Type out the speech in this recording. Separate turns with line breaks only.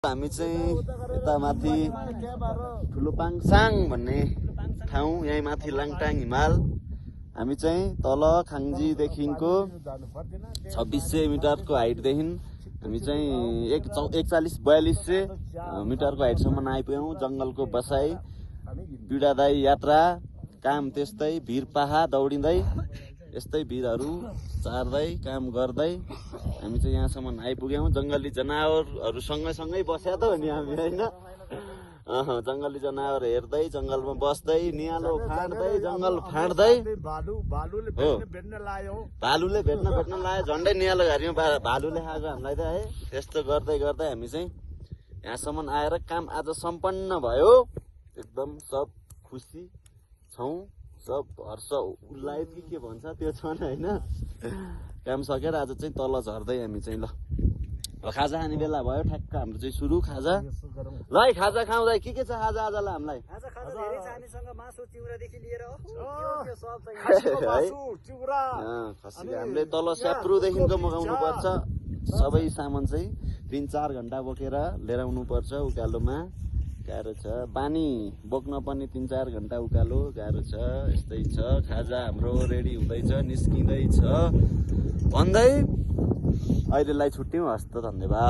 हामी चाहिँ यता माथि ठुलो पाङसाङ भन्ने ठाउँ यही माथि लाङटाङ हिमाल हामी चाहिँ तल खाङजीदेखिको 2600 मिटरको हाइटदेखि हामी चाहिँ 4142 मिटरको हाइटसम्म आइपुग्यौँ। जङ्गलको बसाई पीडादायी यात्रा काम त्यस्तै भिर पाहा दौडिँदै यस्तै भिरहरू चार्दै काम गर्दै हामी चाहिँ यहाँसम्म आइपुग्यौँ। जङ्गली जनावरहरू सँगै बस्या त हो नि हामी होइन। जङ्गली जनावर हेर्दै जङ्गलमा बस्दै नियालो फाँड्दै जङ्गल फाँड्दै भालुले भेट्न लायो। झन्डै नियालो घारीमा भालुले खाएको हामीलाई त है। त्यस्तो गर्दै गर्दै हामी चाहिँ यहाँसम्म आएर काम आज सम्पन्न भयो। एकदम सब खुसी छौँ, सब हर्ष उल्लासित के भन्छ त्यो छन् होइन। काम सकेर आज चाहिँ तल झर्दै हामी चाहिँ ल खाजा खाने बेला भयो। ठ्याक्क हाम्रो चाहिँ सुरु खाजा ल है। खाजा खाउँदै के छ खाजा आजलाई हामीलाई? हामीले तल स्याप्रुदेखिको मगाउनु पर्छ सबै सामान चाहिँ 3-4 घन्टा बोकेर लिएर आउनु पर्छ। उकालोमा गाह्रो छ, पानी बोक्न पनि 3-4 घन्टा उकालो गाह्रो छ। यस्तै छ। खाजा हाम्रो रेडी हुँदैछ, निस्किँदैछ भन्दै अहिलेलाई छुट्यौँ। हस्त धन्यवाद।